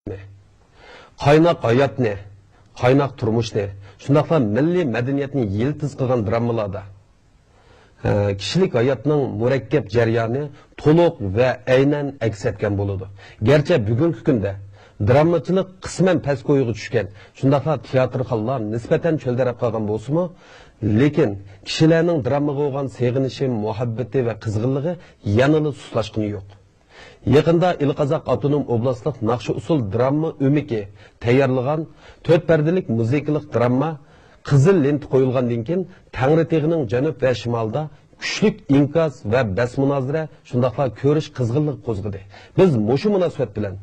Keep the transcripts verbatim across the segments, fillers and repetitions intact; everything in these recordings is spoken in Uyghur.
قايناق ھاياتنى، قايناق تۇرمۇشنى، شۇنداقلا مىللىي مەدەنىيەتنى يىلتىز قىلغان دراممىلاردا، ئە، كىشىلىك ھاياتنىڭ مۇرەككەپ جەريانى تولۇق ۋە ئەينەن ئەكس ئەتكەن بولىدۇ. گەرچە بۈگۈنكى كۈندە دراممىچىلىق قىسمەن پەس كويىغا چۈشكەن، شۇنداقلا تىياتىرخانلار نىسبەتەن چۆلدەرەپ قالغان بولسىمۇ، لېكىن كىشىلەرنىڭ دراممىغا بولغان سېغىنىشى، مۇھەببىتى ۋە قىزغىنلىقى يەنىلا سۇسلاشقىنى يوق. يېقىندا ئىلى قازاق ئاپتونوم ئوبلاستلىق ناخشا ئۇسسۇل درامما ئۆمىكى تەييارلىغان تۆت پەردىلىك مۇزىكىلىق درامما قىزىل لېنتا قويۇلغاندىن كېيىن، تەڭرىتېغىنىڭ جەنۇب ۋە شىمالىدا كۈچلۈك ئىنكاس ۋە بەس مۇنازىرە، شۇنداقلا كۆرۈش قىزغىنلىقى قوزغىدى. بىز مۇشۇ مۇناسىۋەت بىلەن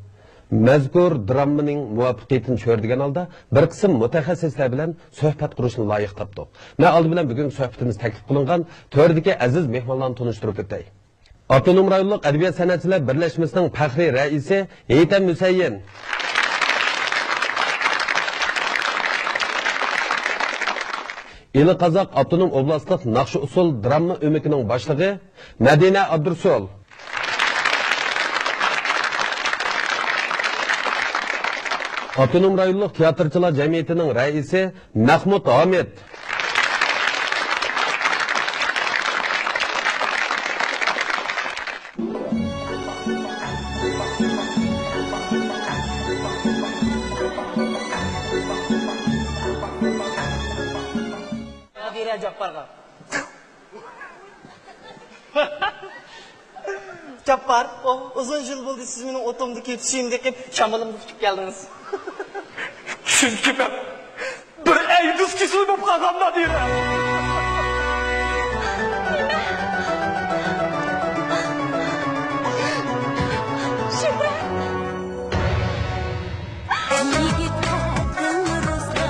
مەزكۇر دراممىنىڭ مۇۋەپپەقىيىتىنى چۆرىدىگەن ھالدا بىر قىسىم مۇتەخەسسىسلەر بىلەن سۆھبەت قۇرۇشنى لايىق تاپتۇق. مەن ئالدى بىلەن بۈگۈنكى سۆھبىتىمىز تەكلىپ قىلىنغان تۆردىكى ئەزىز مېھمانلارنى تونۇشتۇرۇپ ئۆتەي. ئاپتونوم رايونلۇق ئەدەبىيات سەنئەتچىلەر بىرلەشمىسىنىڭ پەخرىي رەئىسى ھېيتەم ھۈسەيىن. ئىلى قازاق ئاپتونوم ئوبلاستلىق ناخشا ئۇسسۇل درامما ئۆمىكىنىڭ باشلىقى مەدىنە ئابدۇرسۇل. ئاپتونوم رايونلۇق تىياتىرچىلار جەمئىيىتىنىڭ رەئىسى مەخمۇت ھامىت. نادىرە جاپپارغا. جاپپار، ئۇ، ئۇزۇن يىل بولدى، سىز مېنىڭ ئوتۇمدا كېتىشىمنى قىپ، شامىلىمدا كۈتۈپ كەلدىڭىز. چۈنكى مەن بىر ئەيدىز كېسىلى بولۇپ قالغان نادىرە. يىگىت قەدرىڭ رۇستا،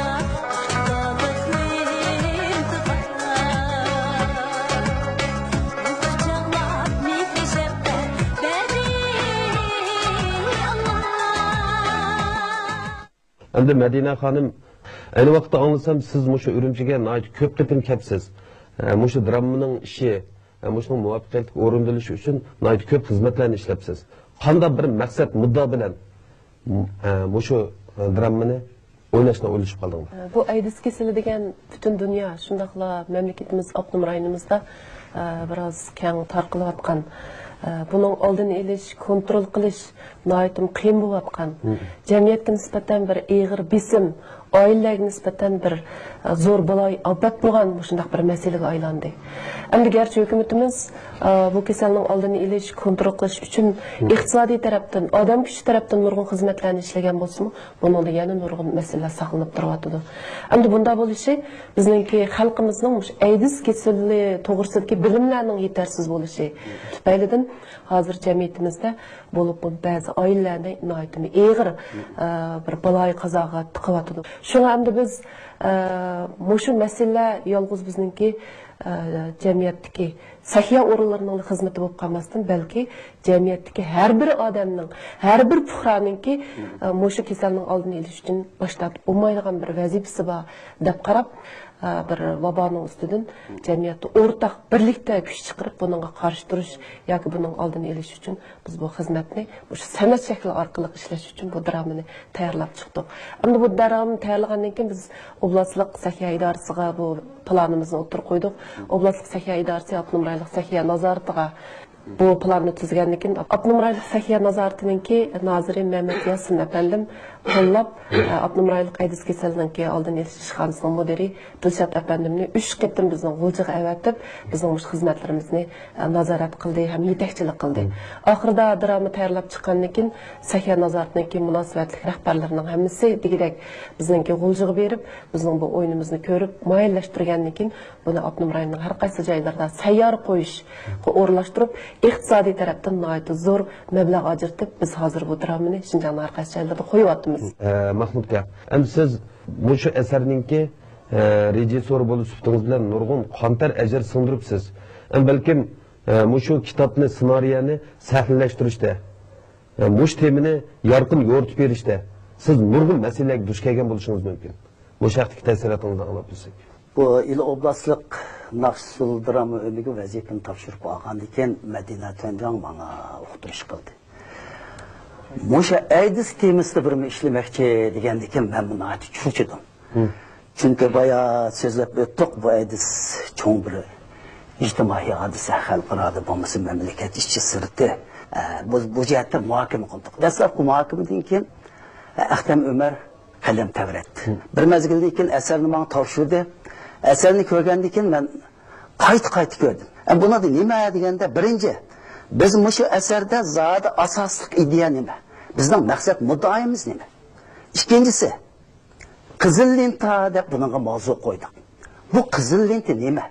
بالىقنى تۇتار. ئەمدى مەدىنە خانىم، ئەينى ۋاقىتتا ئاڭلىسام، سىز مۇشۇ ئۈرۈمچىگە ناھايىتى كۆپ قېتىم كەپسىز. ئە، مۇشۇ دراممىنىڭ ئىشى، ئە، مۇشۇنىڭ مۇۋەپپەقىيەتلىك ئورۇندىلىشى ئۈچۈن ناھايىتى كۆپ خىزمەتلەرنى ئىشلەپسىز. قانداق بىر مەقسەت، مۇددىئا بىلەن، ئە، مۇشۇ، ئە، دراممىنى ئويناشنى ئويلىشىپ قالدىڭلار؟ بۇ ئەيدىز كېسىلى دېگەن پۈتۈن دۇنيا، شۇنداقلا مەملىكىتىمىز، ئاپتونوم رايونىمىزدا، ئە، بىراز كەڭ تارقىلىۋاتقان، ئە، بۇنىڭ ئالدىنى ئېلىش، كونترول قىلىش ناھايىتىمۇ قىيىن بولۇۋاتقان. جەمئىيەتكە نىسبەتەن بىر ئېغىر بېسىم، ئائىلىلەرگە نىسبەتەن بىر، ئە، زور بالايىئاپەت بولغان مۇشۇنداق بىر مەسىلىگە ئايلاندى. ئەمدى گەرچە ھۆكۈمىتىمىز، ئە، بۇ كېسەلنىڭ ئالدىنى ئېلىش، كونترول قىلىش ئۈچۈن ئىقتىسادىي تەرەپتىن، ئادەم كۈچى تەرەپتىن نۇرغۇن خىزمەتلەرنى ئىشلىگەن بولسىمۇ، بۇنىڭدا يەنە نۇرغۇن مەسىلىلەر ساقلىنىپ تۇرۇۋاتىدۇ. ئەمدى بۇنداق بولۇشى بىزنىڭكى خەلقىمىزنىڭ مۇشۇ ئەيدىز كېسىلى توغرىسىدىكى بىلىملەرنىڭ يېتەرسىز بولۇشى تۈپەيلىدىن ھازىر جەمئىيىتىمىزدە بولۇپمۇ بەزى ئائىلىلەرنى ناھايىتىمۇ ئېغىر، ئە، بىر بالايىقازاغا تىقىۋاتىدۇ. شۇڭا ئەمدى بىز، ئە، مۇشۇ مەسىلىلەر يالغۇز بىزنىڭكى، ئە، جەمئىيەتتىكى سەھىيە ئورۇنلىرىنىڭ خىزمىتى بولۇپ قالماستىن، بەلكى جەمئىيەتتىكى ھەر بىر ئادەمنىڭ، ھەر بىر پۇقرانىڭكى، ئە، مۇشۇ كېسەلنىڭ ئالدىنى ئېلىش ئۈچۈن باش تارتىپ بولمايدىغان بىر ۋەزىپىسى بار دەپ قاراپ، ئە، بىر ۋابانىڭ ئۈستىدىن جەمئىيەتتە ئورتاق بىرلىكتە كۈچ چىقىرىپ، بۇنىڭغا قارشى تۇرۇش ياكى بۇنىڭ ئالدىنى ئېلىش ئۈچۈن بىز بۇ خىزمەتنى مۇشۇ سەنئەت شەكلى ئارقىلىق ئىشلەش ئۈچۈن بۇ درامىنى تەييارلاپ چىقتۇق. ئەمدى بۇ درامىنى تەييارلىغاندىن كېيىن بىز ئوبلاستلىق سەھىيە ئىدارىسىغا بۇ پىلانىمىزنى ئوتتۇرىغا قويدۇق. ئوبلاستلىق سەھىيە ئىدارىسى ئاپتونوم رايونلۇق سەھىيە نازارىتىغا بۇ پىلاننى تۈزگەندىن كېيىن، ئاپتونوم رايونلۇق سەھىيە نازارىتىنىڭكى نازىرى مەمەت ياسىن ئەپەندىم قوللاپ، ئاپتونوم رايونلۇق ئەيدىز كېسىلىنىڭكى ئالدىنى ئېلىش ئىشخانىسىنىڭ مۇدىرى دىلشات ئەپەندىمنى ئۈچ قېتىم بىزنىڭ غۇلجىغا ئەۋەتىپ، بىزنىڭ مۇشۇ خىزمەتلىرىمىزنى، ئە، نازارەت قىلدى ھەم يېتەكچىلىك قىلدى. ئاخىرىدا دىراما تەييارلاپ چىققاندىن كېيىن، سەھىيە نازارىتىنىڭكى مۇناسىۋەتلىك رەھبەرلىرىنىڭ ھەممىسى دېگۈدەك بىزنىڭكى غۇلجىغا بېرىپ، بىزنىڭ بۇ ئويۇنىمىزنى كۆرۈپ، مۇئەييەنلەشتۈرگەندىن كېيىن، بۇنى ئاپتونوم رايوننىڭ ھەر قايسى جايلىرىدا سەييارە قويۇشقا ئورۇنلاشتۇرۇپ، ئىقتىسادىي تەرەپتىن ناھايىتى زور مەبلەغ ئاجرىتىپ، بىز ھازىر بۇ دىرامىنى شىنجاڭنىڭ ھەر قايسى جايلىرىدا قويۇۋاتىمىز. ئە، مەخمۇت ئاكا، ئەمدى سىز مۇشۇ ئەسەرنىڭكى، ئە، رېژىسسورى بولۇش سۈپىتىڭىز بىلەن نۇرغۇن قان-تەر، ئەجىر سىڭدۈرۈپسىز. ئەمدى بەلكىم، ئە، مۇشۇ كىتابنى، سېنارىيەنى سەھنىلەشتۈرۈشتە، ئە، مۇشۇ تېمىنى يارقىن يورۇتۇپ بېرىشتە سىز نۇرغۇن مەسىلىلەرگە دۇچ كەلگەن بولۇشىڭىز مۇمكىن. مۇشۇ ھەقتىكى تەسىراتىڭىزنى ئاڭلاپ بەرسەك. بۇ ئىلى ئوبلاستلىق ناخشا ئۇسسۇل دىراما ئۆمىكى ۋەزىپىنى تاپشۇرۇپ ئالغاندىن كېيىن، مەدىنە تۈەنجاڭ ماڭا ئۇقتۇرۇش قىلدى. مۇشۇ ئەيدىز تېمىسىدا بىرمۇ ئىشلىمەكچى دېگەندىكىن مەن بۇ ناھايىتى چۆچۈدۈم. چۈنكى بايا سۆزلەپ ئۆتتۇق، بۇ ئەيدىز چوڭ بىر ئىجتىمائىي ھادىسە، خەلقئارادا بولمىسا مەملىكەت ئىچى سىرتى. ئە، بۇ، بۇ جەھەتتە مۇھاكىمە قىلدۇق. دەسلەپكى مۇھاكىمىدىن كېيىن، ئە، ئەختەم ئۆمەر قەلەم تەۋرەتتى. بىر مەزگىلدىن كېيىن ئەسەرنى ماڭا تاپشۇردى. ئەسەرنى كۆرگەندىن كېيىن مەن قايتا-قايتا كۆردۈم. ئە، بۇنىڭدا نېمە دېگەندە، بىرىنچى، بىز مۇشۇ ئەسەردە زادى ئاساسلىق ئىدىيە نېمە؟ بىزنىڭ مەقسەت مۇددىئايىمىز نېمە؟ ئىككىنچىسى، قىزىل لېنتا دەپ بۇنىڭغا ماۋزۇ قويدۇق. بۇ قىزىل لېنتا نېمە؟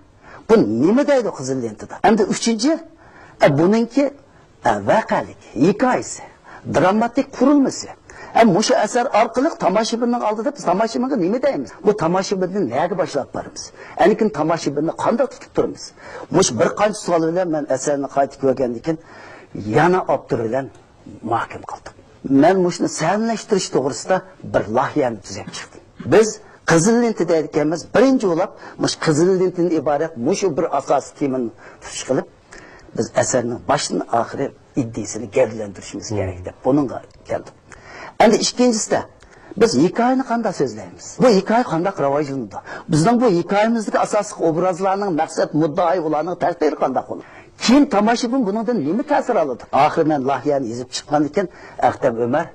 بۇ نېمە دەيدۇ قىزىل لېنتىدا؟ ئەمدى ئۈچىنچى، ئە، بۇنىڭكى، ئە، ۋەقەلىك، ھېكايىسى، دراماتىك قۇرۇلمىسى. ئە، مۇشۇ ئەسەر ئارقىلىق تاماشىبىننىڭ ئالدىدا بىز تاماشىبىنغا نېمە دەيمىز؟ بۇ تاماشىبىننى نەگە باشلاپ بارىمىز؟ ئەنكىن تاماشىبىننى قانداق تۇتۇپ تۇرىمىز؟ مۇشۇ بىر قانچە سوئال بىلەن مەن ئەسەرنى قايتا كۆرگەندىن كېيىن يەنە ئاپتور بىلەن مۇھاكىمە قىلدۇق. مەن مۇشۇنى سەھنىلەشتۈرۈش توغرىسىدا بىر لايىھەنى تۈزەپ چىقتىم. بىز قىزىل لېنتا دەيدىكەنمىز، بىرىنچى بولۇپ مۇشۇ قىزىل لېنتىدىن ئىبارەت مۇشۇ بىر ئاساسىي تېمىنى تۇتۇش قىلىپ، بىز ئەسەرنىڭ باشتىن ئاخىرى ئىدىيىسىنى گەۋدىلەندۈرۈشىمىز كېرەك دەپ بۇنىڭغا كەلدۇق. ئەمدى ئىككىنچىسىدە، بىز ھېكايىنى قانداق سۆزلەيمىز؟ بۇ ھېكايە قانداق راۋاجلىنىدۇ؟ بىزنىڭ بۇ ھېكايىمىزدىكى ئاساسلىق ئوبرازلارنىڭ مەقسەت مۇددىئايى، ئۇلارنىڭ تەقدىرى قانداق بولىدۇ؟ كېيىن تاماشىبىن بۇنىڭدىن نېمە تەسىر ئالىدۇ؟ ئاخىرى مەن لايىھەنى يېزىپ چىققاندىن كېيىن ئەختەم ئۆمەر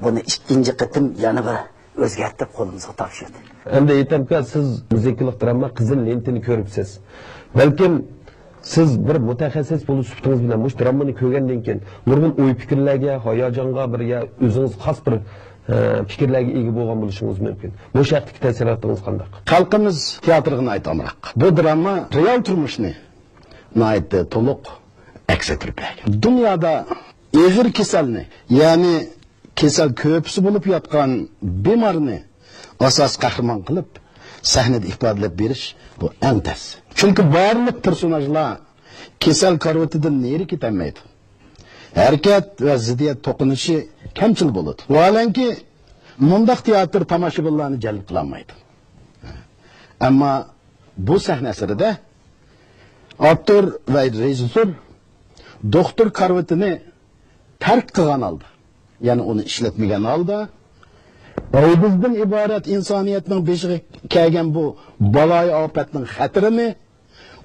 بۇنى ئىككىنچى قېتىم يەنە بىر ئۆزگەرتىپ قولىمىزغا تاپشۇردى. ئەمدى ئېيتەمكە، سىز مۇزىكىلىق دراما قىزىل لېنتىنى كۆرۈپسىز. بەلكىم سىز بىر مۇتەخەسسىس بولۇش سۈپىتىڭىز بىلەن مۇشۇ دراممىنى كۆرگەندىن كېيىن نۇرغۇن ئوي پىكىرلەرگە، ھاياجانغا، بىر يا ئۆزىڭىز خاس بىر، ئە، پىكىرلەرگە ئىگە بولغان بولۇشىڭىز مۇمكىن. مۇشۇ ھەقتىكى تەسىراتىڭىز قانداق؟ خەلقىمىز تىياتىرغا ناھايىتى ئامراق. بۇ دراما رېئال تۇرمۇشنى ناھايىتى تولۇق ئەكس ئەتتۈرۈپ بەرگەن. دۇنيادا ئېغىر كېسەلنى، يەنى كېسەل كۆپىسى بولۇپ ياتقان بىمارنى ئاساسىي قەھرىمان قىلىپ، سەھنىدە ئىپادىلەپ بېرىش بۇ ئەڭ تەس. چۈنكى بارلىق پېرسوناژلار كېسەل كارىۋىتىدىن نېرى كېتەلمەيدۇ. ھەرىكەت ۋە زىددىيەت توقۇنۇشى كەمچىل بولىدۇ. ۋاھالەنكى، مۇنداق تىياتىر تاماشىبىنلارنى جەلپ قىلالمايدۇ. ئەمما بۇ سەھنە ئەسىرىدە ئاپتور ۋە رېژىسسور دوختۇر كارىۋىتىنى تەرك قىلغان ھالدا، يەنى ئۇنى ئىشلەتمىگەن ھالدا، ئەيدىزدىن ئىبارەت ئىنسانىيەتنىڭ بېشىغا كەلگەن بۇ بالايىئاپەتنىڭ خەتىرىنى،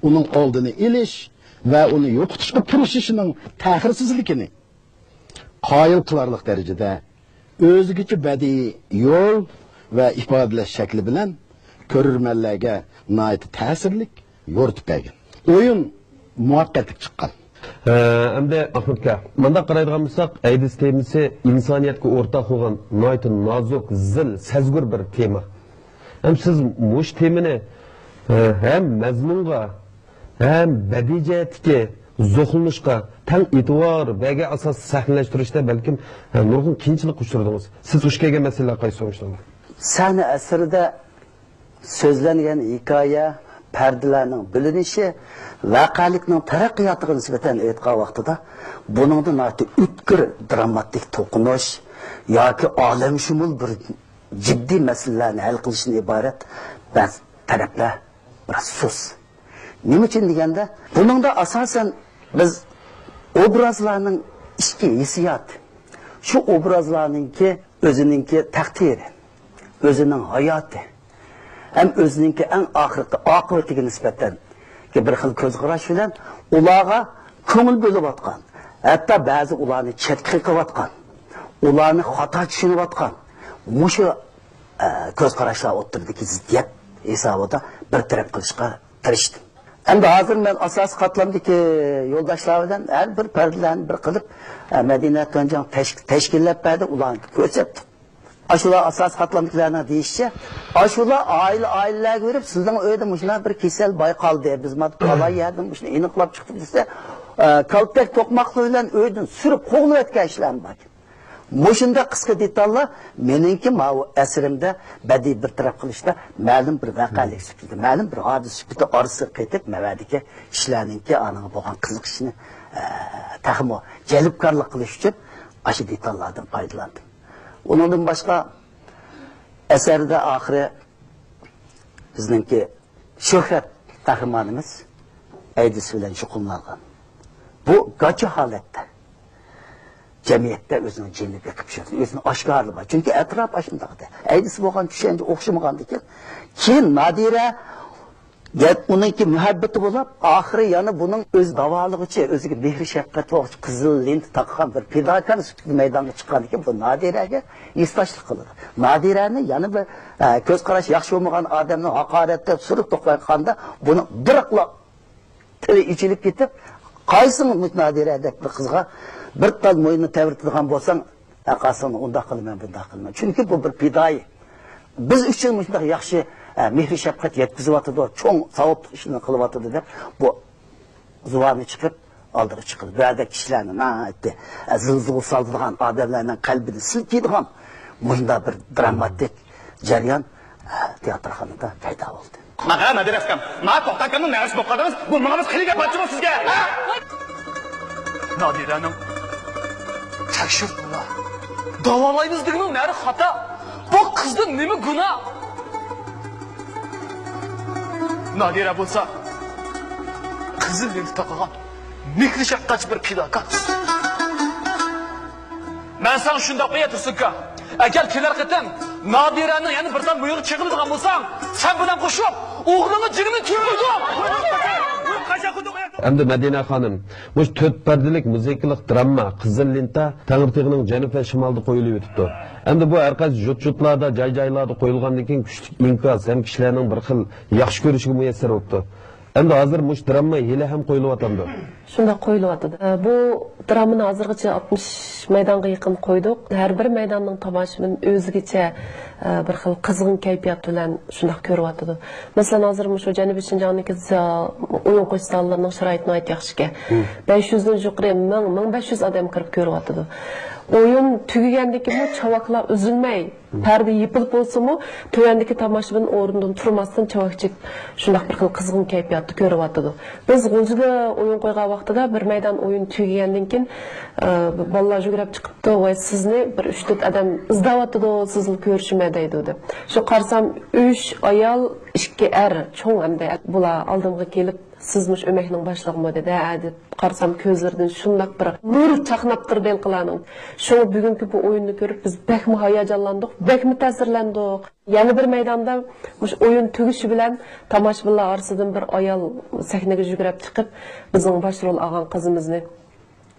ئۇنىڭ ئالدىنى ئېلىش ۋە ئۇنى يوقىتىشقا تىرىشىشىنىڭ تەخىرسىزلىكىنى قايىل قىلارلىق دەرىجىدە ئۆزگىچە بەدىئىي يول ۋە ئىپادىلەش شەكلى بىلەن كۆرۈرمەنلەرگە ناھايىتى تەسىرلىك يورۇتۇپ بەرگەن. ئويۇن مۇۋەپپەقىيەتلىك چىققان. ھە، ئەمدى ئاخمەت ئاكا، مۇنداق قارايدىغان بولساق، ئەيدىز تېمىسى ئىنسانىيەتكە ئورتاق بولغان ناھايىتى نازۇك، زىل، سەزگۈر بىر تېما. ھەم سىز مۇشۇ تېمىنى، ھە، ھەم مەزمۇنغا، ھەم بەدىئىي جەھەتتىكى زوقلىنىشقا تەڭ ئېتىبار بەرگەن ئاساستا سەھنىلەشتۈرۈشتە بەلكىم، ھە، نۇرغۇن قىيىنچىلىققا ئۇچرىدىڭىز. سىز دۇچ كەلگەن مەسىلىلەر قايسى سورۇنلار؟ سەھنە ئەسىرىدە سۆزلەنگەن ھېكايە، پەردىلەرنىڭ بۆلۈنۈشى، ۋەقەلىكنىڭ تەرەققىياتىغا نىسبەتەن ئېيتقان ۋاقتىدا، بۇنىڭدا ناھايىتى ئۆتكۈر دراماتىك توقۇنۇش ياكى ئالەمشۇمۇل بىر جىددىي مەسىلىلەرنى ھەل قىلىشتىن ئىبارەت بەزى تەرەپلەر بىراز سۇس. نېمە ئۈچۈن دېگەندە، بۇنىڭدا ئاساسەن بىز ئوبرازلارنىڭ ئىچكى ھېسسىياتى، شۇ ئوبرازلارنىڭكى ئۆزىنىڭكى تەقدىرى، ئۆزىنىڭ ھاياتى، ھەم ئۆزىنىڭكى ئەڭ ئاخىرقى ئاقىۋىتىگە نىسبەتەن بىر خىل كۆز قاراش بىلەن ئۇلارغا كۆڭۈل بۆلۈۋاتقان، ھەتتا بەزى ئۇلارنى چەتكە قېقىۋاتقان، ئۇلارنى خاتا چۈشىنىۋاتقان مۇشۇ، ئە، كۆز قاراشلار ئوتتۇرىدىكى زىددىيەت ھېسابىدا بىر تەرەپ قىلىشقا تىرىشتىم. ئەمدى ھازىر مەن ئاساسىي قاتلامدىكى يولداشلار بىلەن ھەر بىر پەردىلەرنى بىر قىلىپ، ئە، مەدەنىيەت تۇنجاڭ تەش-، تەشكىللەپ بەردى، ئۇلارنى كۆرسەتتۇق. ئاشۇلار ئاساسىي قاتلامدىكىلەرنىڭ دېيىشىچە، ئاشۇلار ئائىلە-ئائىلىلەرگە بېرىپ، سىزنىڭ ئۆيدە مۇشۇنداق بىر كېسەل بايقالدى، بىز مانا پالان يەردىن مۇشۇنى ئېنىقلاپ چىقتۇق دېسە، ئە، كالتەك توقماقلىرى بىلەن ئۆيدىن سۈرۈپ قوغلىۋەتكەن ئىشلارمۇ بار. مۇشۇنداق قىسقا دېتاللار مېنىڭكى ماۋۇ ئەسىرىمدە بەدىئىي بىر تەرەپ قىلىشتا مەلۇم بىر ۋەقەلىك سۈپىتىدە، مەلۇم بىر ھادىسە سۈپىتىدە ئارىسىغا قېتىپ، مەۋەدىكى كىشىلەرنىڭكى ئانىڭغا بولغان قىزىقىشىنى، ئە، تېخىمۇ جەلپكارلىق قىلىش ئۈچۈن ئاشۇ دېتاللاردىن پايدىلاندىم. ئۇنىڭدىن باشقا، ئەسەردە ئاخىرى بىزنىڭكى شۆھرەت قەھرىمانىمىز ئەيدىز بىلەن شۇغۇللانغان. بۇ گاچا ھالەتتە جەمئىيەتتە ئۆزىنىڭ جېنىنى بېقىپ يۈرسۇن، ئۆزىنى ئاشكارىلىماي. چۈنكى ئەتراپ ئاشۇنداق ئەيدىز بولغان، چۈشەنچە ئوخشىمىغاندىكىن، كېيىن نادىرە، يا ئۇنىڭكى مۇھەببىتى بولۇپ، ئاخىرى يەنە بۇنىڭ ئۆزى داۋالىغۇچى، ئۆزىگە مېھرى شەپقەت بولغۇچى، قىزىل لېنتا تاقىغان بىر پىداكار سۈپىتىدە مەيدانغا چىققاندىكىن، بۇ نادىرەگە ھېسداشلىق قىلىدۇ. نادىرەنى يەنە بىر، ئە، كۆز قاراش ياخشى بولمىغان ئادەمنى ھاقارەتلەپ، سۈرۈپ توقلايدىغاندا، بۇنىڭ بىرقلا تىلى ئېچىلىپ كېتىپ، قايسىڭ نادىرە دەپ بىر قىزغا بىر تال موينىنى تەۋرىتىدىغان بولساڭ، ئەقاسىڭنى ئۇنداق قىلىمەن، بۇنداق قىلىمەن. چۈنكى بۇ بىر پىدائىي. بىز ئۈچۈن مۇشۇنداق ياخشى، ئە، مېھرى شەپقەت يەتكۈزۈۋاتىدۇ، چوڭ ساۋابلىق ئىشلارنى قىلىۋاتىدۇ دەپ، بۇ زۇۋانى چىقىپ، ئالدىغا چىقىدۇ. بۇ يەردە كىشىلەرنى ناھايىتى، ئە، زىلزىلە سالىدىغان، ئادەملەرنىڭ قەلبىنى سىلكىيدىغان مۇشۇنداق بىر دراماتىك جەريان، ئە، تىياتىرخانىدا پەيدا بولدى. ماقا نادىرە ئاكام، ما توختاكامنىڭ نەۋرىسى بولۇپ قالدىڭىز. بۇ ماڭىمىز خېلى گەپ بارچىغۇ سىزگە. نادىرەنىڭ تەكشۈرتمىلا داۋالايمىز دېگىنىڭ نەرى خاتا. بۇ قىزدا نېمە گۇناھ؟ نادىرە بولسا قىزىل لېنتا تاقىغان، مېھرى شەپقەتچى بىر پىداكار. مەن ساڭا شۇنداق دەي تۇرسۇنكا، ئەگەر كېلەر قېتىم نادىرەنىڭ يەنە بىر تال مويىغا چېقىلىدىغان بولساڭ، سەن بىلەن قوشۇپ ئوغلۇڭنىڭ جېنىنى تۆكىدۇ. ئەمدى مەدىنە خانىم، مۇشۇ تۆت پەردىلىك مۇزىكىلىق دراما قىزىل لېنتا تەڭرىتېغىنىڭ جەنۇب ۋە شىمالىدا قويۇلۇۋېتىپتۇ. ئەمدى بۇ ھەر قايسى يۇرت-يۇرتلاردا، جاي-جايلاردا قويۇلغاندىن كېيىن كۈچلۈك ئىنكاس ھەم كىشىلەرنىڭ بىر خىل ياخشى كۆرۈشىگە مۇيەسسەر بوپتۇ. ئەمدى ھازىر مۇشۇ دراما ھېلىھەم قويۇلۇۋاتامدۇ؟ شۇنداق قويۇلۇۋاتىدۇ. ئە، بۇ درامىنى ھازىرغىچە ئاتمىش مەيدانغا يېقىن قويدۇق. ھەر بىر مەيداننىڭ تاماشىبىن ئۆزىگىچە، ئە، بىر خىل قىزغىن كەيپىيات بىلەن شۇنداق كۆرۈۋاتىدۇ. مەسىلەن، ھازىر مۇشۇ جەنۇبىي شىنجاڭنىڭكى زا-، ئويۇن قويۇش زاللىرىنىڭ شارائىتى ناھايىتى ياخشىكەن. مم. بەش يۈزدىن يۇقىرى، مىڭ، مىڭ بەش يۈز ئادەم كىرىپ كۆرۈۋاتىدۇ. ئويۇن تۈگىگەندىن كېيىنمۇ چاۋاكلار ئۈزۈلمەي، پەردە يېپىلىپ بولسىمۇ، تۆۋەندىكى تاماشىبىن ئورنىدىن تۇرماستىن چاۋاك چېكىپ، شۇنداق بىر خىل قىزغىن كەيپىياتتا كۆرۈۋاتىدۇ. بىز غۇلجىدا ئويۇن قويغان ۋاقتىدا بىر مەيدان ئويۇن تۈگىگەندىن كېيىن، ئە، بالىلار يۈگرەپ چىقىپتۇ، ۋاي، سىزنى بىر ئۈچ تۆت ئادەم ئىزدەۋاتىدۇ، سىزنى كۆرۈشىمەن دەيدۇ دەپ. شۇ قارىسام، ئۈچ ئايال، ئىككى ئەر، چوڭ ئەمدى بۇلار ئالدىمغا كېلىپ، سىز مۇشۇ ئۆمەكنىڭ باشلىقىمۇ دېدى، ھە دېدىم. قارىسام كۆزلىرىدىن شۇنداق بىر نۇر چاقناپ تۇردى ھېلىقىلارنىڭ. شۇڭا بۈگۈنكى بۇ ئويۇننى كۆرۈپ بىز بەكمۇ ھاياجانلاندۇق، بەكمۇ تەسىرلەندۇق. يەنە بىر مەيداندا مۇشۇ ئويۇن تۈگىشى بىلەن تاماشىبىنلار ئارىسىدىن بىر ئايال سەھنىگە يۈگرەپ چىقىپ، بىزنىڭ باش رول ئالغان قىزىمىزنى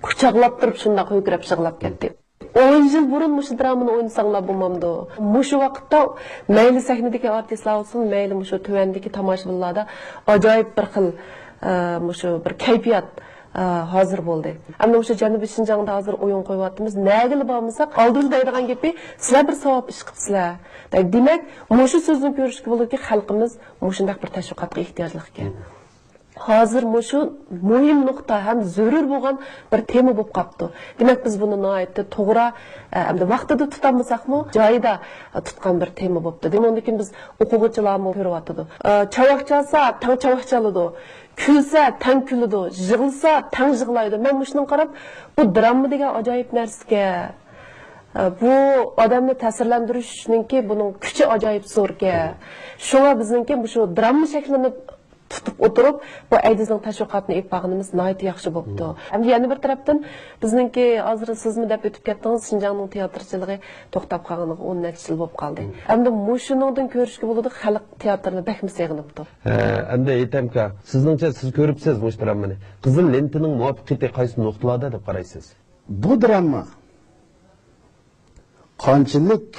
قۇچاقلاپ تۇرۇپ شۇنداق ھۆركىرەپ يىغلاپ كەتتى. ئون يىل بۇرۇن مۇشۇ درامىنى ئوينىساڭلار بولمامدۇ؟ مۇشۇ ۋاقىتتا مەيلى سەھنىدىكى ئارتىسلار بولسۇن، مەيلى مۇشۇ تۆۋەندىكى تاماشىبىنلاردا ئاجايىپ بىر خىل، ئە، مۇشۇ بىر كەيپىيات، ئە، ھازىر بولدى. ئەمدى مۇشۇ جەنۇبىي شىنجاڭدا ھازىر ئويۇن قويۇۋاتىمىز. نەگىلا بارمىساق، ئالدىدا دەيدىغان گېپى، سىلەر بىر ساۋاب ئىش قىپسىلەر. دەيدۇ. دېمەك، مۇشۇ سۆزدىن كۆرۈشكە بولىدۇكى، خەلقىمىز مۇشۇنداق بىر تەشۋىقاتقا ئېھتىياجلىق ئىكەن. ھازىر مۇشۇ مۇھىم نۇقتا ھەم زۆرۈر بولغان بىر تېما بولۇپ قاپتۇ. دېمەك، بىز بۇنى ناھايىتى توغرا، ئە، ئەمدى ۋاقتىدا تۇتالمىساقمۇ، جايىدا، ئە، تۇتقان بىر تېما بوپتۇ. دېمەك، ئۇندىن كېيىن بىز ئوقۇغۇچىلارمۇ كۆرۈۋاتىدۇ. ئە، چاۋاك چالسا، تەڭ چاۋاك چالىدۇ. كۈلسە، تەڭ كۈلىدۇ. يىغلىسا، تەڭ يىغلايدۇ. مەن مۇشۇنىڭغا قاراپ، بۇ دراما دېگەن ئاجايىپ نەرسىكەن. ئە، بۇ ئادەمنى تەسىرلەندۈرۈشنىڭكى بۇنىڭ كۈچى ئاجايىپ زوركەن. شۇڭا بىزنىڭكى مۇشۇ دراما شەكلىنى تۇتۇپ ئولتۇرۇپ، بۇ ئەيدىزنىڭ تەشۋىقاتىنى ئېلىپ بارغىنىمىز ناھايىتى ياخشى بوپتۇ. ھەم يەنە بىر تەرەپتىن، بىزنىڭكى ھازىر سىزمۇ دەپ ئۆتۈپ كەتتىڭىز، شىنجاڭنىڭ تىياتىرچىلىقى توختاپ قالغىنىغا ئون نەچچە يىل بولۇپ قالدى. ئەمدى مۇشۇنىڭدىن كۆرۈشكە بولىدۇ، خەلق تىياتىرنى بەكمۇ سېغىنىپتۇ. ھە، ئەمدى ھېيتەمكا، سىزنىڭچە، سىز كۆرۈپسىز مۇشۇ درامىنى. قىزىل لېنتىنىڭ مۇۋەپپەقىيىتى قايسى نۇقتىلاردا دەپ قارايسىز؟ بۇ دراما قانچىلىك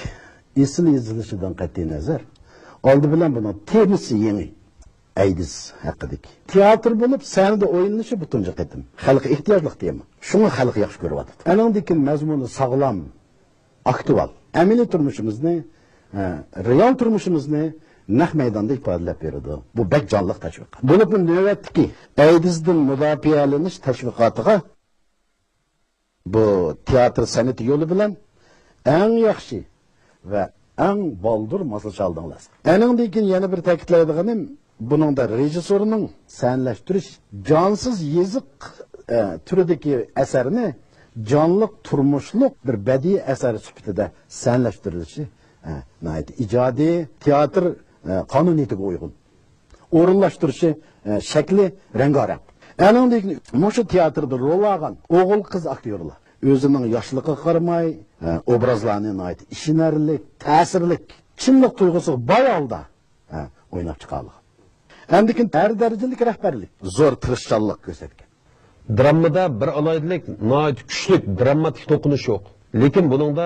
ئېسىل يېزىلىشىدىن قەتئىينەزەر، ئالدى بىلەن بۇنىڭ تېمىسى يېڭى، ئەيدىز ھەققىدىكى. تىياتىر بولۇپ سەھنىدە ئوينىلىشى بۇ تۇنجى قېتىم. خەلققە ئېھتىياجلىق تېما. شۇڭا خەلق ياخشى كۆرۈۋاتىدۇ. ئەنىڭدىن كېيىن مەزمۇنى ساغلام، ئاكتۇئال. ئەمەلىي تۇرمۇشىمىزنى، ئە، رېئال تۇرمۇشىمىزنى نەق مەيداندا ئىپادىلەپ بېرىدۇ. بۇ بەك جانلىق تەشۋىقات. بولۇپمۇ نۆۋەتتىكى ئەيدىزدىن مۇداپىئەلىنىش تەشۋىقاتىغا بۇ تىياتىر سەنئىتى يولى بىلەن ئەڭ ياخشى ۋە ئەڭ بالدۇر ماسلىشالدىڭلار. ئەنىڭدىن كېيىن يەنە بىر تەكىتلەيدىغىنىم، بۇنىڭدا رېژىسسورنىڭ سەنلەشتۈرۈش جانسىز يېزىق، ئە، تۈرىدىكى ئەسەرنى جانلىق تۇرمۇشلۇق بىر بەدىئىي ئەسەر سۈپىتىدە سەنلەشتۈرۈلۈشى، ئە، ناھايىتى ئىجادىي، تىياتىر، ئە، قانۇنىيىتىگە ئۇيغۇن. ئورۇنلاشتۇرۇشى، ئە، شەكلى رەڭگارەڭ. ئەنىڭدىن كېيىن مۇشۇ تىياتىردا رول ئالغان ئوغۇل-قىز ئاكتيورلار، ئۆزىنىڭ ياشلىقىغا قارىماي، ئوبرازلارنى ناھايىتى ئىشىنەرلىك، تەسىرلىك، چىنلىق تۇيغۇسىغا باي ھالدا ئويناپ چىقالىغان. ئاندىن كېيىن ھەر دەرىجىلىك رەھبەرلىك زور تىرىشچانلىق كۆرسەتكەن. دراممىدا بىر ئالاھىدىلىك، ناھايىتى كۈچلۈك دراماتىك توقۇنۇش يوق. لېكىن بۇنىڭدا،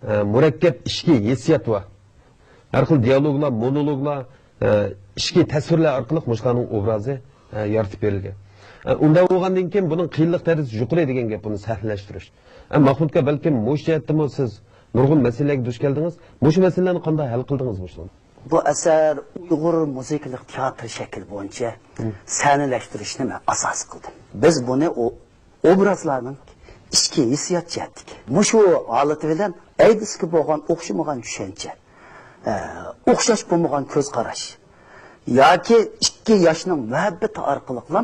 ئە، مۇرەككەپ ئىچكى ھېسسىيات بار. ھەر خىل دىيالوگلار، مونولوگلار، ئە، ئىچكى تەسۋىرلەر ئارقىلىق مۇشۇلارنىڭ ئوبرازى، ئە، يارىتىپ بېرىلگەن. ئە، ئۇنداق بولغاندىن كېيىن بۇنىڭ قىيىنلىق دەرىجىسى يۇقىرى دېگەن گەپ، بۇنى سەھنىلەشتۈرۈش. ئە، ماخمۇت ئاكا، بەلكىم مۇشۇ جەھەتتىمۇ سىز نۇرغۇن مەسىلىلەرگە دۇچ كەلدىڭىز. مۇشۇ مەسىلىلەرنى قانداق ھەل قىلدىڭىز مۇشۇنى؟ بۇ ئەسەر ئۇيغۇر مۇزىكىلىق تىياتىر شەكلى بويىچە سەھنىلەشتۈرۈشنى مەن ئاساس قىلدىم. بىز بۇنى ئو-، ئوبرازلارنىڭ ئىچكى ھېسسىيات جەھەتتىكى مۇشۇ ھالىتى بىلەن ئەيدىسكە بولغان ئوخشىمىغان چۈشەنچە، ئە، ئوخشاش بولمىغان كۆز قاراش ياكى ئىككى ياشنىڭ مۇھەببىتى ئارقىلىقلا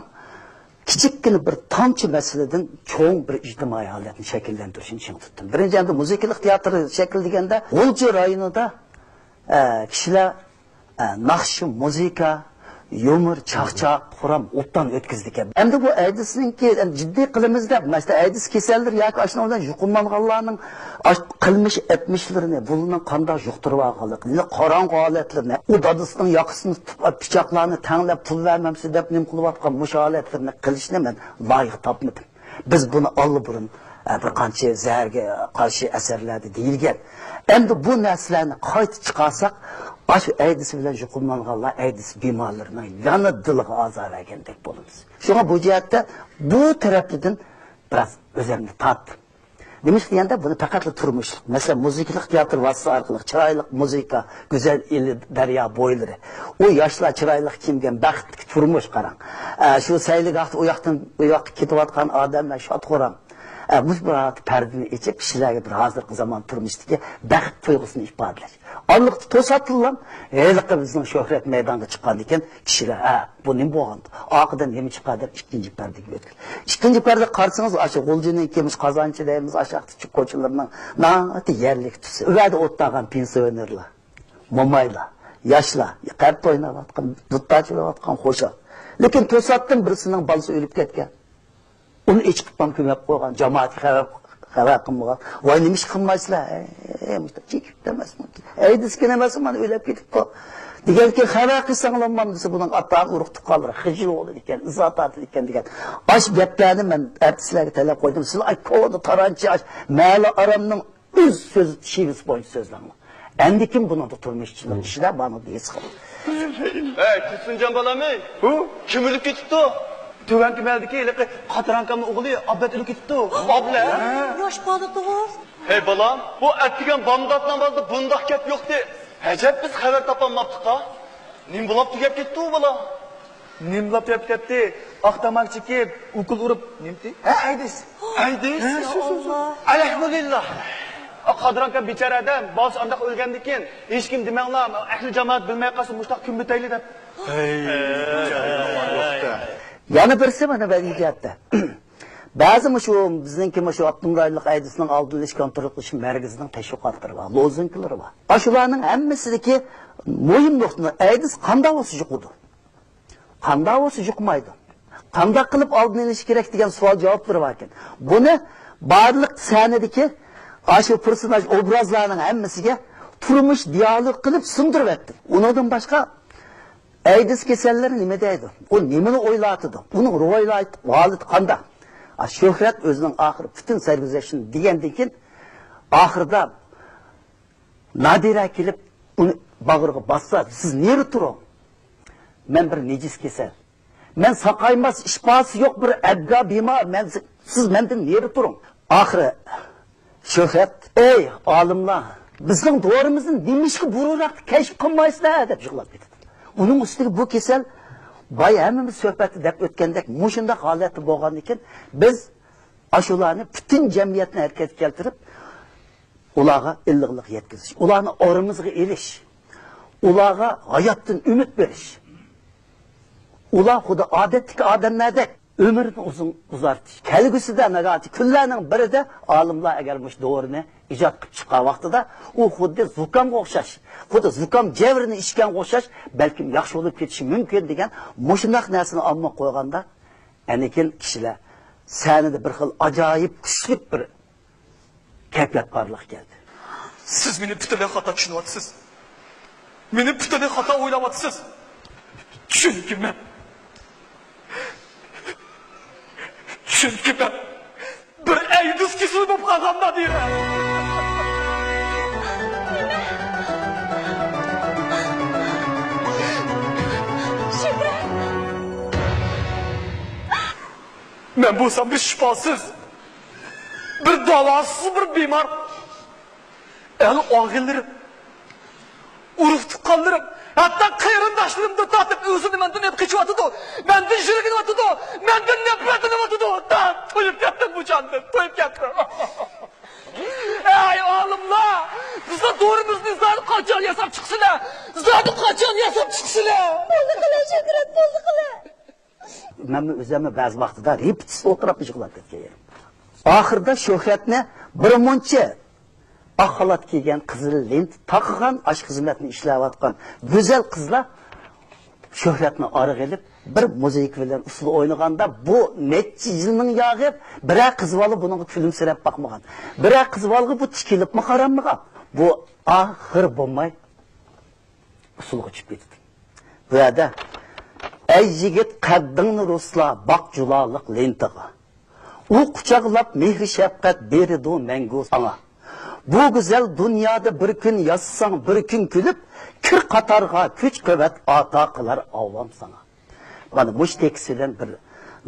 كىچىككىنە بىر تامچە مەسىلىدىن چوڭ بىر ئىجتىمائىي ھالەتنى شەكىللەندۈرۈشنى چىڭ تۇتتۇم. بىرىنچى، ئەمدى مۇزىكىلىق تىياتىر شەكلى دېگەندە، غۇلجا رايونىدا، ئە، كىشىلەر، ئە، ناخشا، مۇزىكا، يۇمۇر، چاقچاق، خۇرام ئوبدان ئۆتكۈزىدىكەن. ئەمدى بۇ ئەيدىسنىڭكى، ئەمدى جىددىي قىلىمىز دەپ، مەسىلەن، ئەيدىس كېسەللىرى ياكى ئاشۇنىڭ بىلەن يۇقۇملانغانلارنىڭ ئاش-، قىلمىش ئەتمىشلىرىنى، بۇلارنىڭ قانداق يۇقتۇرۇۋالغانلىقىنى، قاراڭغۇ ھالەتلىرىنى، ئۇ دادىسىنىڭ ياقىسىنى تۇتۇپ، پىچاقلارنى تەڭلەپ، پۇل بەرمەمسىز دەپ نېمە قىلىۋاتقان مۇشۇ ھالەتلىرىنى قىلىشنى مەن لايىق تاپمىدىم. بىز بۇنى ئاللىبۇرۇن، ئە، بىر قانچە زەھەرگە قارشى ئەسەرلەردە دېيىلگەن. ئەمدى بۇ نەرسىلەرنى قايتا چىقارساق، ئاشۇ ئەيدىس بىلەن يۇقۇملانغانلار ئەيدىس بىمارلىرىنىڭ يەنە دىلىغا ئازار بەرگەندەك بولىمىز. شۇڭا بۇ جەھەتتە بۇ تەرەپلىدىن بىراز ئۆزۈمنى تارتتىم. نېمىشقا دېگەندە، بۇنى پەقەتلا تۇرمۇشلۇق، مەسىلەن، مۇزىكىلىق تىياتىر ۋاسىتىسى ئارقىلىق چىرايلىق مۇزىكا، گۈزەل ئىلى دەريا بويلىرى، ئۇ ياشلار چىرايلىق كىيىنگەن بەختلىك تۇرمۇش قاراڭ. ئە، شۇ سەيلىگاھتا ئۇ ياقتىن بۇ ياققا كېتىۋاتقان ئادەملەر شاد-خۇرام. ئە، مۇشۇ بىر پەردىنى ئېچىپ، كىشىلەرگە بىر ھازىرقى زامان تۇرمۇشتىكى بەخت تۇيغۇسىنى ئىپادىلەش. ئاللىقتا توساتتىنلا ھېلىقى بىزنىڭ شۆھرەت مەيدانغا چىققاندىن كېيىن كىشىلەر، ھە، بۇ نېمە بولغاندۇ؟ ئارقىدىن نېمە چىقار دەپ ئىككىنچى پەردىگە ئۆتتى. ئىككىنچى پەردە قارىسىڭىز، ئاشۇ غۇلجىنىڭكى مۇشۇ قازانچى دەيمىز، ئاشاقتىكى كوچىلىرىنىڭ ناھايىتى يەرلىك تۈسى. ئۇ يەردە ئولتۇرغان پېنسىيونېرلار، مومايلار، ياشلار، قەرت ئويناۋاتقان، دۇتار چېلىۋاتقان، خۇشال. لېكىن توساتتىن بىرسىنىڭ بالىسى ئۆلۈپ كەتكەن. ئۇنى ئېچىقىپلا كۆمۈپ قويغان، جامائەتكە خەۋەر، خەۋەر قىلمىغان. ۋاي، نېمە ئىش قىلمايسىلەر؟ ھەي، مۇشۇنداق چېكىپتۇ ئەمەسمۇ. ئەيدىسكىن ئەمەسمۇ، مانا ئۆلۈپ كېتىپتۇ. دېگەنكىن خەۋەر قىلساڭلارمۇ دېسە، بۇنىڭ ئاتا ئۇرۇق تۇغقانلىرى خىجىل بولىدىكەن، ئىزا تارتىدىكەن دېگەن. ئاش گەپلەرنى مەن ئەتە سىلەرگە تەلەپ قويدۇم. سىلەر ئاي كونا تارانچى، ئاش مەلە ئارامنىڭ ئۆز سۆز شېۋىسى بويىچە سۆزلەڭلار. ئەندىكىن بۇنىڭدا تۇرمۇشچىلىق كىشىلەر بارمۇ ھېس قىلىدۇ. ھەي، تۇرسۇنجان بالامى؟ ھۇ؟ كىم ئۆلۈپ كېتىپتۇ؟ تۆۋەنكى مەھەللىدىكى ھېلىقى قاترانكامنىڭ ئوغلى ئابلەت ئۆلۈپ كېتىپتۇ. ئابلەت؟ ھە. ياش بالىدىغۇ؟ ھەي بالام، بۇ ئەتىگەن بامدات نامازدا بۇنداق گەپ يوقتى. ئەجەب، بىز خەۋەر تاپالماپتۇققا. نېمە بولاپ تۈگەپ كېتىپتۇ ئۇ بالا؟ نېمە بولاپ تۈگەپ كېتەتتى؟ ئاق تاماكا چېكىپ، ئوكۇل ئۇرۇپ، نېمىتى؟ ھە، ئەيدىس. ئەيدىس؟ يا ئاللا. ئەلھەمدۇلىللا. قادىر ئاكام بىچارە ئادەم، بالىسى ئانداق ئۆلگەندىكىن، ھېچكىم دېمەڭلار، ئەھلى جامائەت بىلمەي قالسا، مۇشتاق كۈنبىتەيلى دەپ. يەنە بىرسى مانا بەدىئىي جەھەتتە. بەزى مۇشۇ بىزنىڭكى مۇشۇ ئاپتونوم رايونلۇق ئەيدىسنىڭ ئالدىنى ئېلىش كونترول قىلىش مەركىزىنىڭ تەشۋىقاتلىرى بار، لوزۇنكىلىرى بار. ئاشۇلارنىڭ ھەممىسىدىكى مۇھىم نۇقتا، ئەيدىس قانداق بولسا يۇقىدۇ؟ قانداق بولسا يۇقمايدۇ؟ قانداق قىلىپ ئالدىنى ئېلىش كېرەك دېگەن سوئال جاۋابلىرى باركەن. بۇنى بارلىق سەھنىدىكى ئاشۇ پېرسوناژ ئوبرازلارنىڭ ھەممىسىگە تۇرمۇش دىيالوگ قىلىپ سىڭدۈرۈۋەتتىم. ئۇنىڭدىن باشقا ئەيدىز كېسەللىرى نېمە دەيدۇ؟ ئۇ نېمىنى ئويلاۋاتىدۇ؟ ئۇنىڭ روھىي ھالىتى قانداق؟ ئا، شۆھرەت ئۆزىنىڭ ئاخىرى پۈتۈن سەرگۈزەشتىنى دېگەندىن كېيىن، ئاخىرىدا نادىرە كېلىپ ئۇنى باغرىغا باسسا، سىز نېرى تۇرۇڭ. مەن بىر نىجىس كېسەل. مەن ساقايماس، شىپاسى يوق بىر ئەبگا بىمار. مەن، سىز مەندىن نېرى تۇرۇڭ. ئاخىرى شۆھرەت، ئەي ئالىملار، بىزنىڭ دورىمىزنى نېمىشقا بۇرۇنراق كەشىپ قىلمايسىلەر دەپ يىغلاپ كېتىدۇ. ئۇنىڭ ئۈستىگە بۇ كېسەل بايا ھەممىمىز سۆھبەتتە دەپ ئۆتكەندەك مۇشۇنداق ھالەتتە بولغاندىكىن، بىز ئاشۇلارنى پۈتۈن جەمئىيەتنى ھەرىكەتكە كەلتۈرۈپ، ئۇلارغا ئىللىقلىق يەتكۈزۈش، ئۇلارنى ئارىمىزغا ئېلىش، ئۇلارغا ھاياتتىن ئۈمىد بېرىش، ئۇلار خۇددى ئادەتتىكى ئادەملەردەك ئۆمرىنى ئۇزۇن ئۇزارتىش. كەلگۈسىدە ناھايىتى كۈنلەرنىڭ بىرىدە ئالىملار ئەگەر مۇشۇ دورىنى ئىجاد قىلىپ چىققان ۋاقتىدا، ئۇ خۇددى زۇكامغا ئوخشاش، خۇددى زۇكام جەۋرىنى ئىچكەنگە ئوخشاش، بەلكىم ياخشى بولۇپ كېتىشى مۇمكىن دېگەن مۇشۇنداق نەرسىنى ئامما قويغاندا، ئەنىكىن كىشىلەر سەھنىدە بىر خىل ئاجايىپ كۈچلۈك بىر كەيپىيات بارلىققا كەلدى. سىز مېنى پۈتۈنلەي خاتا چۈشىنىۋاتىسىز. مېنى پۈتۈنلەي خاتا ئويلاۋاتىسىز. چۈنكى مەن، چۈنكى مەن بىر ئەيدىز كېسىلى بولۇپ قالغان نادىرە. مەن بولسام بىر شىپاسىز، بىر داۋاسىز بىر بىمار. ئەل ئاغىنىلىرىم، ئۇرۇق تۇغقانلىرىم، ھەتتا قېرىنداشلىرىمدىن تارتىپ ئۆزىنى مەندىن ئېلىپ قېچىۋاتىدۇ، مەندىن يىرگىنىۋاتىدۇ، مەندىن نەپرەتلىنىۋاتىدۇ. تويۇپ كەتتىم بۇ جاندىن، تويۇپ كەتتىم. ئەي ئالىملار، بىزنىڭ دورىمىزنى زادى قاچان ياساپ چىقىسىلەر؟ زادى قاچان ياساپ چىقىسىلەر؟ بولدى قىلە، شۆھرەت، بولدى قىلە. مەنمۇ ئۆزۈممۇ بەزى ۋاقتىدا رېپېتىتسىيە ئولتۇراپ يىغلاپ كەتكەن يېرىم. ئاخىرىدا شۆھرەتنى بىر مۇنچە ئاق خالات كىيگەن، قىزىل لېنت تاقىغان، ئاشۇ خىزمەتنى ئىشلەۋاتقان گۈزەل قىزلار شۆھرەتنى ئارىغا ئېلىپ، بىر مۇزىكا بىلەن ئۇسسۇل ئوينىغاندا، بۇ نەچچە يىلنىڭ ياغى بىرەر قىز بالا بۇنىڭغا كۈلۈمسىرەپ باقمىغان. بىرەر قىز بالىغا بۇ تىكىلىپمۇ قارانمىغان. بۇ ئاخىرى بولماي ئۇسسۇلغا چۈشۈپ كېتىدۇ. بۇ يەردە، ئەي يىگىت، قەددىڭنى رۇسلا، باق جۇلالىق لېنتىغا. ئۇ قۇچاقلاپ مېھرى شەپقەت بېرىدۇ مەڭگۈ ساڭا. بۇ گۈزەل دۇنيادا بىر كۈن ياشىساڭ، بىر كۈن كۈلۈپ، كىر قاتارغا كۈچ-قۇۋۋەت ئاتا قىلار ئاۋام ساڭا. مانا مۇشۇ تېكىست بىلەن بىر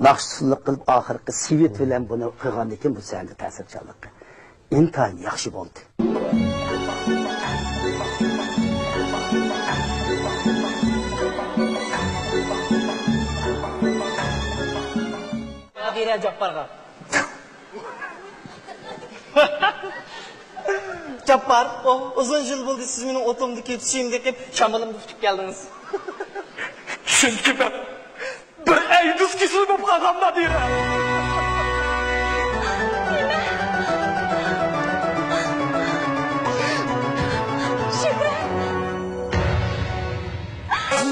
ناخشا ئۇسسۇللۇق قىلىپ، ئاخىرقى سۋېت بىلەن بۇنى قىلغاندىن كېيىن بۇ سەھنىدە تەسىرچانلىقى ئىنتايىن ياخشى بولدى. نادىرە جاپپارغا. جاپپار، ئۇزۇن يىل بولدى، سىز مېنىڭ ئوتۇمدىكى، چۈشۈمدىكى، شامىلىمدا ئۇچۇپ كەلدىڭىز. چۈنكى مەن بىر ئەيدىز كېسىلى بولۇپ قالغان نادىرە.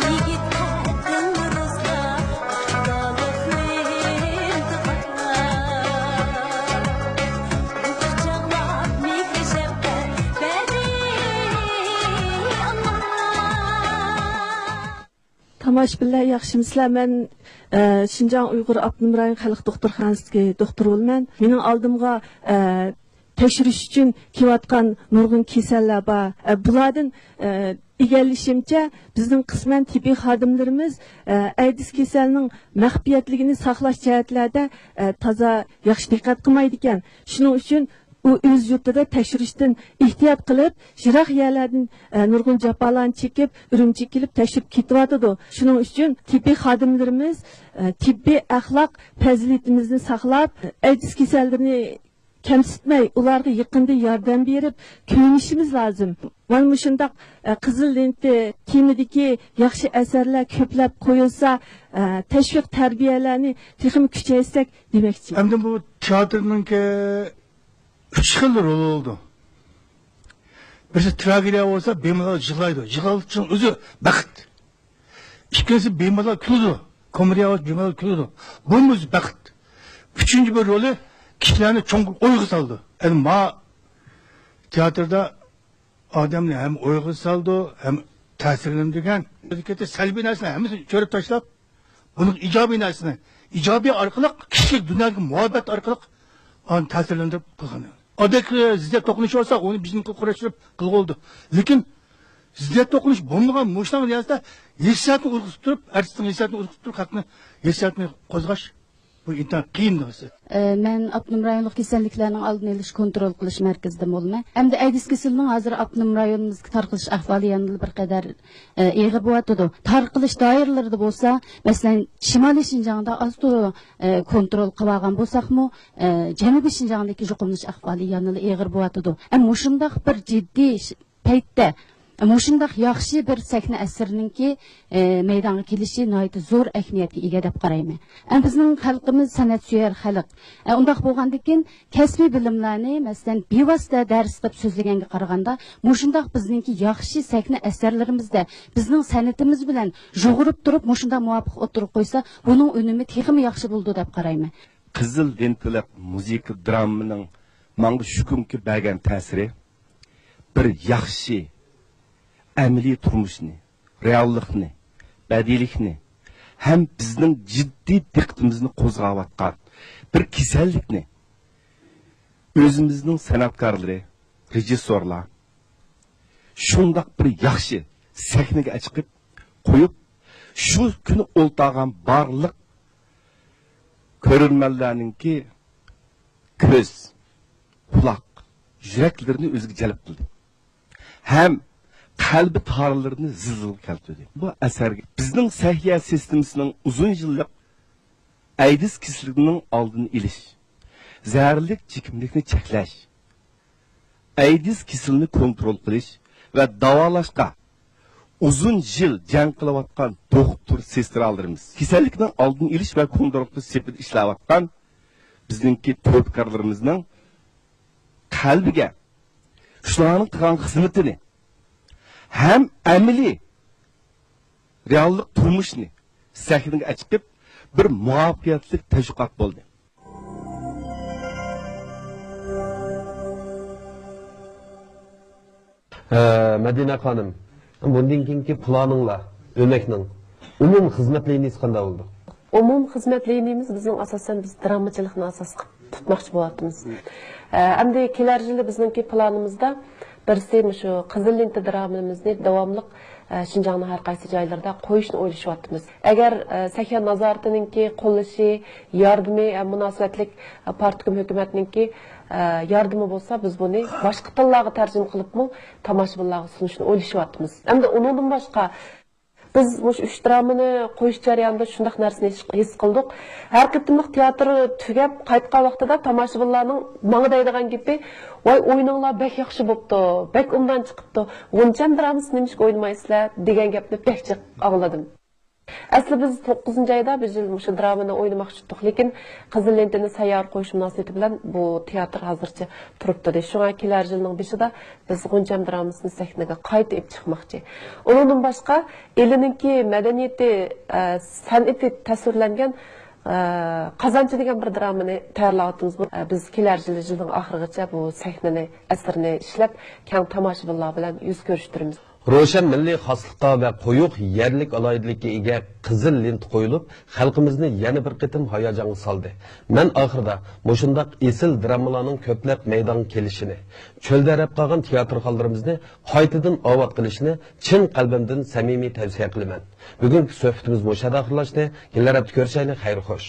يىگىت قەددىڭ رۇسلاپ، خۇدالىقنى ئىلتىپات، قۇچاقلاپ مېھرى شەپقەت بەردى ئاللا. تاماشىبىنلار ياخشىمۇسىلەر؟ مەن، ئە، شىنجاڭ ئۇيغۇر ئاپتونوم رايون خەلق دوختۇرخانىسىدىكى دوختۇر بولىمەن. مېنىڭ ئالدىمغا، ئە، تەكشۈرۈش ئۈچۈن كېلىۋاتقان نۇرغۇن كېسەللەر بار. ئە، بۇلاردىن، ئە، ئىگىلىشىمچە، بىزنىڭ قىسمەن تېببىي خادىملىرىمىز، ئە، ئەيدىز كېسەلنىڭ مەخپىيەتلىكىنى ساقلاش جەھەتلەردە، ئە، تازا ياخشى دىققەت قىلمايدىكەن. شۇنىڭ ئۈچۈن ئۇ ئۆز يۇرتىدا تەكشۈرۈشتىن ئېھتىيات قىلىپ، يىراق يەرلەردىن، ئە، نۇرغۇن جاپالارنى چېكىپ، ئۈرۈمچىگە كېلىپ تەكشۈرۈپ كېتىۋاتىدۇ. شۇنىڭ ئۈچۈن تېببىي خادىملىرىمىز، ئە، تېببىي ئەخلاق پەزىلىتىمىزنى ساقلاپ، ئەيدىز كېسەللىرىنى كەمسىتمەي، ئۇلارغا يېقىندىن ياردەم بېرىپ، كۆيۈنۈشىمىز لازىم. مانا مۇشۇنداق، ئە، قىزىل لېنتە تېمىدىكى ياخشى ئەسەرلەر كۆپلەپ قويۇلسا، ئە، تەشۋىق تەربىيەلەرنى تېخىمۇ كۈچەيتسەك دېمەكچى. ئەمدى بۇ تىياتىرنىڭكى ئۈچ خىل رولى بولىدۇ. بىرسى تراگېدىيە بولسا، بىمالال يىغلايدۇ. يىغلاشنىڭ ئۆزى بەخت. ئىككىنچىسى، بىمالال كۈلىدۇ. كومېدىيە بولسا، بىمالال كۈلىدۇ. بۇمۇ ئۆزى بەخت. ئۈچىنچى بىر رولى كىشىلەرنى چوڭقۇر ئويغا سالىدۇ. يەنى ما تىياتىردا ئادەمنى ھەم ئويغا سالىدۇ، ھەم تەسىرلەندۈرگەن. سەلبىي نەرسىلەرنى ھەممىسىنى چۆرۈپ تاشلاپ، بۇنىڭ ئىجابىي نەرسىنى، ئىجابىي ئارقىلىق، كىشىلىك دۇنيادىكى مۇھەببەت ئارقىلىق ئۇنى تەسىرلەندۈرۈپ قىلغان. ئادەتتىكى زىددىيەت توقۇنۇشى بولسا، ئۇنى بىزنىڭكى قۇراشتۇرۇپ قىلغىلى بولىدۇ. لېكىن زىددىيەت توقۇنۇش بولمىغان مۇشۇنداق رىياسەتتە ھېسسىياتنى ئۇرغۇتۇپ تۇرۇپ، ئارتىسنىڭ ھېسسىياتىنى ئۇرغۇتۇپ تۇرۇپ، خەقنى ھېسسىياتنى قوزغاش، بۇ ئىنتايىن قىيىن مەسىلە. ئە، مەن ئاپتونوم رايونلۇق كېسەللىكلەرنىڭ ئالدىنى ئېلىش كونترول قىلىش مەركىزىدىن بولىمەن. ئەمدى ئەيدىز كېسىلىنىڭ ھازىر ئاپتونوم رايونىمىزدىكى تارقىلىش ئەھۋالى يەنىلا بىر قەدەر، ئە، ئېغىر بولۇۋاتىدۇ. تارقىلىش دائىرىلىرىدە بولسا، مەسىلەن، شىمالىي شىنجاڭدا ئاز تولا، ئە، كونترول قىلىۋالغان بولساقمۇ، ئە، جەنۇبىي شىنجاڭدىكى يۇقۇملىنىش ئەھۋالى يەنىلا ئېغىر بولۇۋاتىدۇ. ئە، مۇشۇنداق بىر جىددىي ش-، پەيتتە مۇشۇنداق ياخشى بىر سەھنە ئەسىرىنىڭكى، ئە، مەيدانغا كېلىشى ناھايىتى زور ئەھمىيەتكە ئىگە دەپ قارايمەن. ئە، بىزنىڭ خەلقىمىز سەنئەتسۆيەر خەلق. ئە، ئۇنداق بولغاندىكىن، كەسپىي بىلىملەرنى، مەسىلەن، بىۋاسىتە دەرس قىلىپ سۆزلىگەنگە قارىغاندا، مۇشۇنداق بىزنىڭكى ياخشى سەھنە ئەسەرلىرىمىزدە، بىزنىڭ سەنئىتىمىز بىلەن يۇغۇرۇپ تۇرۇپ، مۇشۇنداق مۇۋاپىق ئوتتۇرىغا قويسا، بۇنىڭ ئۈنۈمى تېخىمۇ ياخشى بولىدۇ دەپ قارايمەن. قىزىل لېنتىلىق مۇزىكا درامىنىڭ ماڭا شۇ كۈنكى بەرگەن تەسىرى، بىر ياخشى ئەمەلىي تۇرمۇشنى، رېئاللىقنى، بەدىئىيلىكنى ھەم بىزنىڭ جىددىي دىققىتىمىزنى قوزغاۋاتقان بىر كېسەللىكنى ئۆزىمىزنىڭ سەنئەتكارلىرى، رېژىسسورلار شۇنداق بىر ياخشى سەھنىگە چىقىپ قويۇپ، شۇ كۈنى ئولتۇرغان بارلىق كۆرۈرمەنلەرنىڭكى كۆز، قۇلاق، يۈرەكلىرىنى ئۆزىگە جەلپ قىلدى ھەم قەلبى تارلىرىنى زىلزىلىگە كەلتۈردى. بۇ ئەسەرگە بىزنىڭ سەھىيە سىستېمىسىنىڭ ئۇزۇن يىللىق ئەيدىز كېسىلىنىڭ ئالدىنى ئېلىش، زەھەرلىك چېكىملىكنى چەكلەش، ئەيدىز كېسىلىنى كونترول قىلىش ۋە داۋالاشقا ئۇزۇن يىل جەڭ قىلىۋاتقان دوختۇر، سېسترالىرىمىز، كېسەللىكنىڭ ئالدىنى ئېلىش ۋە كونترول قىلىش سېپىدە ئىشلەۋاتقان بىزنىڭكى تۆھپىكارلىرىمىزنىڭ قەلبىگە شۇلارنىڭ قىلغان خىزمىتىنى ھەم ئەمەلىي رېئاللىق تۇرمۇشنى سەھنىگە ئەچىقىپ، بىر مۇۋەپپەقىيەتلىك تەشۋىقات بولدى. ھە، مەدىنە خانىم، بۇندىن كېيىنكى پىلانىڭلار، ئۆمەكنىڭ ئومۇمىي خىزمەت لىنىيىسى قانداق بولىدۇ؟ ئومۇمىي خىزمەت لىنىيىمىز بىزنىڭ ئاساسەن بىز درامىچىلىقنى ئاساس قىلىپ تۇتماقچى بولۇۋاتىمىز. ئە، ئەمدى كېلەر يىلى بىزنىڭكى پىلانىمىزدا بىرسى مۇشۇ قىزىل لېنتا درامىمىزنى داۋاملىق، ئە، شىنجاڭنىڭ ھەر قايسى جايلىرىدا قويۇشنى ئويلىشىۋاتىمىز. ئەگەر، ئە، سەھىيە نازارىتىنىڭكى قوللىشى، ياردىمى، ئە، مۇناسىۋەتلىك، ئە، پارتكوم ھۆكۈمەتنىڭكى، ئە، ياردىمى بولسا، بىز بۇنى باشقا تىللارغا تەرجىمە قىلىپمۇ تاماشىبىنلارغا سۇنۇشنى ئويلىشىۋاتىمىز. ئەمدى ئۇنىڭدىن باشقا، بىز مۇشۇ ئۈچ درامىنى قويۇش جەريانىدا شۇنداق نەرسىنى ھېس، ھېس قىلدۇق. ھەر قېتىملىق تىياتىر تۈگەپ قايتقان ۋاقتىدا تاماشىبىنلارنىڭ ماڭا دەيدىغان گېپى، ۋاي ئويۇنۇڭلار بەك ياخشى بوپتۇ، بەك ئوبدان چىقىپتۇ، غۇنچەم درامىسىنى نېمىشقا ئوينىمايسىلەر دېگەن گەپنى بەك جىق ئاڭلىدىم. ئەسلى بىز توققۇزىنچى ئايدا بىر يىل مۇشۇ درامىنى ئوينىماقچى تۇتتۇق، لېكىن قىزىل لېنتىنى سەييارە قويۇش مۇناسىۋىتى بىلەن بۇ تىياتىر ھازىرچە تۇرۇپ تۇردى. شۇڭا كېلەر يىلنىڭ بېشىدا بىز غۇنچەم درامىسىنى سەھنىگە قايتا ئېلىپ چىقماقچى. ئۇنىڭدىن باشقا، ئىلىنىڭكى مەدەنىيىتى، ئە، سەنئىتى تەسۋىرلەنگەن، ئە، قازانچى دېگەن بىر درامىنى تەييارلاۋاتىمىز. بۇ، ئە، بىز كېلەر يىلى يىلنىڭ ئاخىرىغىچە بۇ سەھنىنى، ئەسىرنى ئىشلەپ، كەڭ تاماشىبىنلار بىلەن يۈز كۆرۈشتۈرىمىز. روشەن مىللىي خاسلىققا ۋە قويۇق يەرلىك ئالاھىدىلىككە ئىگە قىزىل لېنتا قويۇلۇپ، خەلقىمىزنى يەنە بىر قېتىم ھاياجانغا سالدى. مەن ئاخىرىدا مۇشۇنداق ئېسىل درامىلارنىڭ كۆپلەپ مەيدانغا كېلىشىنى، چۆلدە ھەرەپ قالغان تىياتىرخانىلىرىمىزنى قايتىدىن ئاۋات قىلىشىنى چىن قەلبىمدىن سەمىمىي تەۋسىيە قىلىمەن. بۈگۈنكى سۆھبىتىمىز مۇشۇ يەردە ئاخىرلاشتى. كېلەر ھەپتە كۆرۈشەيلى. خەير خوش.